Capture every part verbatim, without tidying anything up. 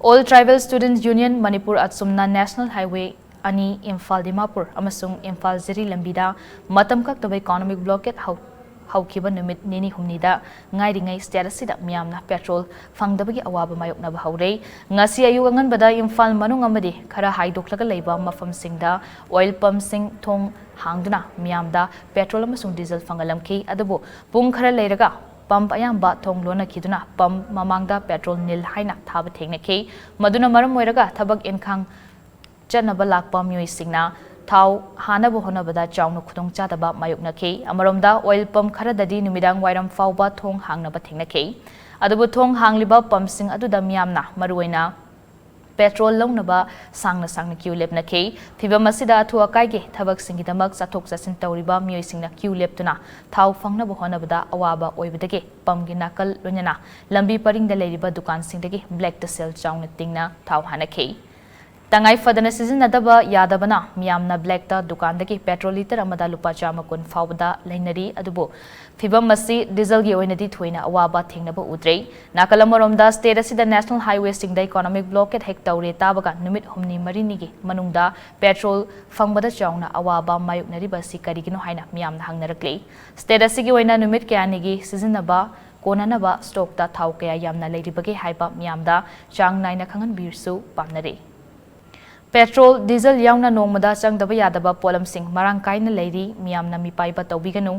All Tribal Students Union Manipur ꯑꯁꯨꯝꯅ National Highway ꯑꯅꯤ, ꯏꯝꯐꯥꯜ ꯗꯤꯃꯥꯄꯨꯔ ꯑꯃꯁꯨꯡ ꯏꯝꯐꯥꯜ ꯖꯤꯔꯤ ꯂꯝꯕꯤꯗ ꯃꯇꯝ ꯀꯛꯇꯕ economic blockade ꯍꯧ-, ꯍꯧꯈꯤꯕ ꯅꯨꯃꯤꯠ ꯅꯤꯅꯤ ꯍꯨꯝꯅꯤꯗ ꯉꯥꯏꯔꯤꯉꯩ state ꯑꯁꯤꯗ ꯃꯤꯌꯥꯝꯅ petrol ꯐꯪꯗꯕꯒꯤ ꯑꯋꯥꯕ ꯃꯥꯌꯣꯛꯅꯕ ꯍꯧꯔꯦ꯫ ꯉꯁꯤ ꯑꯌꯨꯛ ꯑꯉꯟꯕꯗ ꯏꯝꯐꯥꯜ ꯃꯅꯨꯡ ꯑꯃꯗꯤ ꯈꯔ ꯍꯥꯏꯗꯣꯛꯂꯒ ꯂꯩꯕ ꯃꯐꯝꯁꯤꯡꯗ oil pumpꯁꯤꯡ ꯊꯣꯡ ꯍꯥꯡꯗꯨꯅ ꯃꯤꯌꯥꯝꯗ petrol ꯑꯃꯁꯨꯡ diesel ꯐꯪꯍꯜꯂꯝꯈꯤ꯫ ꯑꯗꯨꯕꯨ ꯄꯨꯡ ꯈꯔ ꯂꯩꯔꯒ pump ꯑꯌꯥꯝꯕ ꯊꯣꯡ ꯂꯣꯟꯅꯈꯤꯗꯨꯅ pump ꯃꯃꯥꯡꯗ petrol nil ꯍꯥꯏꯅ ꯊꯥꯕ ꯊꯦꯡꯅꯈꯤ꯫ ꯃꯗꯨꯅ ꯃꯔꯝ ꯑꯣꯏꯔꯒ ꯊꯕꯛ ꯏꯟꯈꯥꯡ ꯆꯠꯅꯕ ꯂꯥꯛꯄ ꯃꯤꯑꯣꯏꯁꯤꯡꯅ ꯊꯥꯎ ꯍꯥꯟꯅꯕ ꯍꯣꯠꯅꯕꯗ ꯆꯥꯎꯅ ꯈꯨꯗꯣꯡꯆꯥꯗꯕ ꯃꯥꯌꯣꯛꯅꯈꯤ꯫ ꯑꯃꯔꯣꯝꯗ oil pump ꯈꯔꯗꯗꯤ ꯅꯨꯃꯤꯗꯥꯡ ꯋꯥꯏꯔꯝ ꯐꯥꯎꯕ ꯊꯣꯡ ꯍꯥꯡꯅꯕ ꯊꯦꯡꯅꯈꯤ꯫ ꯑꯗꯨꯕꯨ ꯊꯣꯡ ꯍꯥꯡꯂꯤꯕ pumpꯁꯤꯡ ꯑꯗꯨꯗ ꯃꯤꯌꯥꯝꯅ ꯃꯔꯨꯑꯣꯏꯅ petrol ꯂꯧꯅꯕ ꯁꯥꯡꯅ ꯁꯥꯡꯅ queue ꯂꯦꯞꯅꯈꯤ꯫ ꯐꯤꯚꯝ ꯑꯁꯤꯗ ꯑꯊꯨ ꯑꯀꯥꯏꯒꯤ ꯊꯕꯛꯁꯤꯡꯒꯤꯗꯃꯛ ꯆꯠꯊꯣꯛ ꯆꯠꯁꯤꯟ ꯇꯧꯔꯤꯕ ꯃꯤꯑꯣꯏꯁꯤꯡꯅ queue ꯂꯦꯞꯇꯨꯅ ꯊꯥꯎ ꯐꯪꯅꯕ ꯍꯣꯠꯅꯕꯗ ꯑꯋꯥꯕ ꯑꯣꯏꯕꯗꯒꯤ pumpꯒꯤ ꯅꯥꯀꯜ ꯂꯣꯏꯅꯅ ꯂꯝꯕꯤ ꯄꯔꯤꯡꯗ ꯂꯩꯔꯤꯕ ꯗꯨꯀꯥꯟꯁꯤꯡꯗꯒꯤ blackꯇ ꯁꯦꯜ ꯆꯥꯎꯅ ꯇꯤꯡꯅ ꯊꯥꯎ ꯍꯥꯟꯅꯈꯤ꯫ ꯇꯉꯥꯏ ꯐꯗꯅ ꯁꯤꯖꯤꯟꯅꯗꯕ ꯌꯥꯗꯕꯅ ꯃꯤꯌꯥꯝꯅ blackꯇ ꯗꯨꯀꯥꯟꯗꯒꯤ petrol litre ꯑꯃꯗ ꯂꯨꯄꯥ ꯆꯥꯝꯃ ꯀꯨꯟ ꯐꯥꯎꯕꯗ ꯂꯩꯅꯔꯤ꯫ ꯑꯗꯨꯕꯨ ꯐꯤꯚꯝ ꯑꯁꯤ dieselꯒꯤ ꯑꯣꯏꯅꯗꯤ ꯊꯣꯏꯅ ꯑꯋꯥꯕ ꯊꯦꯡꯅꯕ ꯎꯗ꯭ꯔꯦ꯫ ꯅꯥꯀꯜ ꯑꯃꯔꯣꯝꯗ state ꯑꯁꯤꯗ National Highwayꯁꯤꯡꯗ economic blockade ꯍꯦꯛ ꯇꯧꯔꯦ ꯇꯥꯕꯒ ꯅꯨꯃꯤꯠ ꯍꯨꯝꯅꯤ ꯃꯔꯤꯅꯤꯒꯤ ꯃꯅꯨꯡꯗ petrol ꯐꯪꯕꯗ ꯆꯥꯎꯅ ꯑꯋꯥꯕ ꯃꯥꯌꯣꯛꯅꯔꯤꯕ ꯑꯁꯤ ꯀꯔꯤꯒꯤꯅꯣ ꯍꯥꯏꯅ ꯃꯤꯌꯥꯝꯅ ꯍꯪꯅꯔꯛꯂꯤ꯫ State ꯑꯁꯤꯒꯤ ꯑꯣꯏꯅ ꯅꯨꯃꯤꯠ ꯀꯌꯥꯅꯤꯒꯤ ꯁꯤꯖꯤꯟꯅꯕ ꯀꯣꯟꯅꯅꯕ stockꯇ ꯊꯥꯎ ꯀꯌꯥ ꯌꯥꯝꯅ ꯂꯩꯔꯤꯕꯒꯦ ꯍꯥꯏꯕ ꯃꯤꯌꯥꯝꯗ ꯆꯥꯡ ꯅꯥꯏꯅ ꯈꯪꯍꯟꯕꯤꯔꯁꯨ ꯄꯥꯝꯅꯔꯤ꯫ Petrol, diesel ꯌꯥꯎꯅ ꯅꯣꯡꯃꯗ ꯆꯪꯗꯕ ꯌꯥꯗꯕ ꯄꯣꯠꯂꯝꯁꯤꯡ ꯃꯔꯥꯡ ꯀꯥꯏꯅ ꯂꯩꯔꯤ, ꯃꯤꯌꯥꯝꯅ ꯃꯤꯄꯥꯏꯕ ꯇꯧꯕꯤꯒꯅꯨ,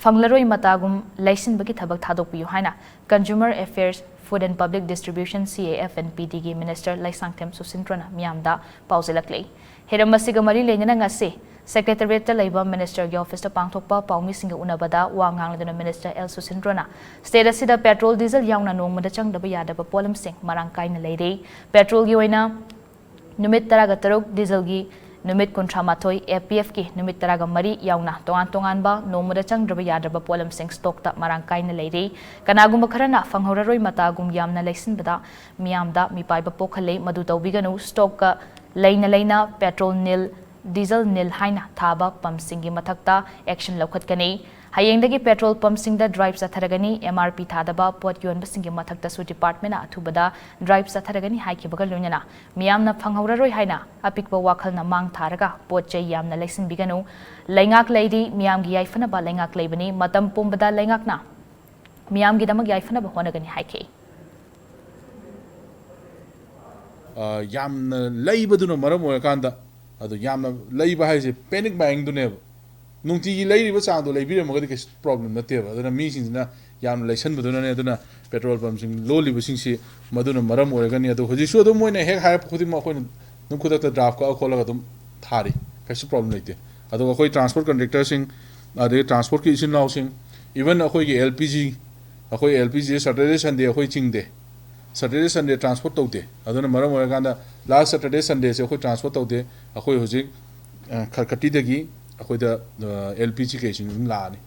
ꯐꯪꯂꯔꯣꯏ ꯃꯇꯥꯒꯨꯝ ꯂꯩꯁꯤꯟꯕꯒꯤ ꯊꯕꯛ ꯊꯥꯗꯣꯛꯄꯤꯌꯨ ꯍꯥꯏꯅ Consumer Affairs, Food and Public Distribution, C A F and P Dꯒꯤ Minister Leishangthem ꯁꯨꯁꯤꯟꯗ꯭ꯔꯣꯅ ꯃꯤꯌꯥꯝꯗ ꯄꯥꯎꯖꯦꯜꯂꯛꯂꯤ꯫ ꯍꯤꯔꯝ ꯑꯁꯤꯒ ꯃꯔꯤ ꯂꯩꯅꯅ ꯉꯁꯤ Secretariatꯇ ꯂꯩꯕ Ministerꯒꯤ officeꯇ ꯄꯥꯡꯊꯣꯛꯄ ꯄꯥꯎꯃꯤꯁꯤꯡꯒ ꯎꯅꯕꯗ ꯋꯥ ꯉꯥꯡꯂꯗꯨꯅ Minister L ꯁꯨꯁꯤꯟꯗ꯭ꯔꯣꯅ state ꯑꯁꯤꯗ petrol, diesel ꯌꯥꯎꯅ ꯅꯣꯡꯃꯗ ꯆꯪꯗꯕ ꯌꯥꯗꯕ ꯄꯣꯠꯂꯝꯁꯤꯡ ꯃꯔꯥꯡ ꯀꯥꯏꯅ ꯂꯩꯔꯦ꯫ Petrolꯒꯤ ꯑꯣꯏꯅ ꯅꯨꯃꯤꯠ ꯇꯔꯥꯒ ꯇꯔꯨꯛ, dieselꯒꯤ ꯅꯨꯃꯤꯠ ꯀꯨꯟꯊ꯭ꯔꯥ ꯃꯥꯊꯣꯏ, APFꯀꯤ ꯅꯨꯃꯤꯠ ꯇꯔꯥꯒ ꯃꯔꯤ ꯌꯥꯎꯅ ꯇꯣꯉꯥꯟ ꯇꯣꯉꯥꯟꯕ ꯅꯣꯡꯃꯗ ꯆꯪꯗ꯭ꯔꯕ ꯌꯥꯗ꯭ꯔꯕ ꯄꯣꯠꯂꯝꯁꯤꯡ stockꯇ ꯃꯔꯥꯡ ꯀꯥꯏꯅ ꯂꯩꯔꯤ꯫ ꯀꯅꯥꯒꯨꯝꯕ ꯈꯔꯅ ꯐꯪꯍꯧꯔꯔꯣꯏ ꯃꯇꯥꯒꯨꯝ ꯌꯥꯝꯅ ꯂꯩꯁꯤꯟꯕꯗ ꯃꯤꯌꯥꯝꯗ ꯃꯤꯄꯥꯏꯕ ꯄꯣꯛꯍꯜꯂꯤ꯫ ꯃꯗꯨ ꯇꯧꯕꯤꯒꯅꯨ꯫ Stockꯀ ꯂꯩꯅ ꯂꯩꯅ petrol nil, diesel nil ꯍꯥꯏꯅ ꯊꯥꯕ pumpꯁꯤꯡꯒꯤ ꯃꯊꯛꯇ action ꯂꯧꯈꯠꯀꯅꯤ꯫ ꯍꯌꯦꯡꯗꯒꯤ ꯄꯦꯇ꯭ꯔꯣꯜ ꯄꯝꯁꯤꯡꯗ ꯗ꯭ꯔꯥꯏꯚ ꯆꯠꯊꯔꯒꯅꯤ꯫ ꯑꯦꯝ ꯑꯥꯔ ꯄꯤ ꯊꯥꯗꯕ ꯄꯣꯠ ꯌꯣꯟꯕꯁꯤꯡꯒꯤ ꯃꯊꯛꯇꯁꯨ ꯗꯤꯄꯥꯔꯠꯃꯦꯟꯅ ꯑꯊꯨꯕꯗ ꯗ꯭ꯔꯥꯏꯚ ꯆꯠꯊꯔꯒꯅꯤ ꯍꯥꯏꯈꯤꯕꯒ ꯂꯣꯏꯅꯅ ꯃꯤꯌꯥꯝꯅ ꯐꯪꯍꯧꯔꯔꯣꯏ ꯍꯥꯏꯅ ꯑꯄꯤꯛꯄ ꯋꯥꯈꯜꯅ ꯃꯥꯡ ꯊꯥꯔꯒ ꯄꯣꯠ ꯆꯩ ꯌꯥꯝꯅ ꯂꯩꯁꯤꯟꯕꯤꯒꯅꯨ꯫ ꯂꯩꯉꯥꯛ ꯂꯩꯔꯤ, ꯃꯤꯌꯥꯝꯒꯤ ꯌꯥꯏꯐꯅꯕ ꯂꯩꯉꯥꯛ ꯂꯩꯕꯅꯤ꯫ ꯃꯇꯝ ꯄꯨꯝꯕꯗ ꯂꯩꯉꯥꯛꯅ ꯃꯤꯌꯥꯝꯒꯤꯗꯃꯛ ꯌꯥꯏꯐꯅꯕ ꯍꯣꯠꯅꯒꯅꯤ ꯍꯥꯏꯈꯤ꯫ ꯑ, ꯌꯥꯝꯅ ꯂꯩꯕꯗꯨꯅ ꯃꯔꯝ ꯑꯣꯏꯔꯀꯥꯟꯗ, ꯑꯗꯣ ꯌꯥꯝꯅ ꯂꯩꯕ ꯍꯥꯏꯁꯦ ꯄꯦꯅꯤꯛ ꯕꯥꯏꯌꯤꯡꯗꯨꯅꯦꯕ꯫ ꯅꯨꯡꯇꯤꯒꯤ ꯂꯩꯔꯤꯕ ꯆꯥꯡꯗꯣ ꯂꯩꯕꯤꯔꯝꯃꯒꯗꯤ ꯀꯩꯁꯨ ꯄ꯭ꯔꯣꯕ꯭ꯂꯦꯝ ꯅꯠꯇꯦꯕ꯫ ꯑꯗꯨꯅ ꯃꯤꯁꯤꯡꯁꯤꯅ ꯌꯥꯝꯅ ꯂꯩꯁꯟꯕꯗꯨꯅꯅꯦ꯫ ꯑꯗꯨꯅ ꯄꯦꯇ꯭ꯔꯣꯜ ꯄꯝꯁꯤꯡ ꯂꯣꯜꯂꯤꯕꯁꯤꯡꯁꯤ ꯃꯗꯨꯅ ꯃꯔꯝ ꯑꯣꯏꯔꯒꯅꯤ꯫ ꯑꯗꯣ ꯍꯧꯖꯤꯛꯁꯨ ꯑꯗꯨꯝ ꯃꯣꯏꯅ ꯍꯦꯛ ꯍꯥꯏꯔꯛꯄ ꯈꯨꯗꯤꯡꯃꯛ ꯑꯩꯈꯣꯏꯅ ꯑꯗꯨꯝ ꯈꯨꯗꯛꯇ ꯗ꯭ꯔꯥꯐ ꯀꯛꯑ ꯈꯣꯠꯂꯒ ꯑꯗꯨꯝ ꯊꯥꯔꯤ꯫ ꯀꯩꯁꯨ ꯄ꯭ꯔꯣꯕ꯭ꯂꯦꯝ ꯂꯩꯇꯦ꯫ ꯑꯗꯨꯒ ꯑꯩꯈꯣꯏ ꯇ꯭ꯔꯥꯟꯁꯄꯣꯔꯠ ꯀꯟꯗꯛꯇꯔꯁꯤꯡ, ꯑꯗꯒꯤ ꯇ꯭ꯔꯥꯟꯁꯄꯣꯔꯠꯀꯤ ꯏꯆꯤꯟ ꯏꯅꯥꯎꯁꯤꯡ, ꯏꯚꯟ ꯑꯩꯈꯣꯏꯒꯤ ꯑꯦꯜ ꯄꯤ ꯖꯤ, ꯑꯩꯈꯣꯏ ꯑꯦꯜ ꯄꯤ ꯖꯤ ꯁꯇꯔꯗꯦ ꯁꯟꯗꯦ ꯑꯩꯈꯣꯏ ꯆꯤꯡꯗꯦ꯫ ꯁꯇꯔꯗꯦ ꯁꯟꯗꯦ ꯇ꯭ꯔꯥꯟꯁꯄꯣꯔꯠ ꯇꯧꯗꯦ꯫ ꯑꯗꯨꯅ ꯃꯔꯝ ꯑꯣꯏꯔꯀꯥꯟꯗ ꯂꯥꯁ ꯁꯇꯔꯗꯦ ꯁꯟꯗꯦꯁꯦ ꯑꯩꯈꯣꯏ ꯇ꯭ꯔꯥꯟꯁꯄꯣꯔꯠ ꯇꯧꯗꯦ꯫ ꯑꯩꯈꯣꯏ ꯍꯧꯖꯤꯛ, ꯑ, ꯈꯔꯈꯇꯤꯗꯒꯤ ꯑꯩꯈꯣꯏꯗ, ꯑ, ꯑꯦꯜ ꯄꯤ ꯖꯤ ꯀꯩꯁꯤꯡ ꯑꯗꯨꯝ ꯂꯥꯛꯑꯅꯤ꯫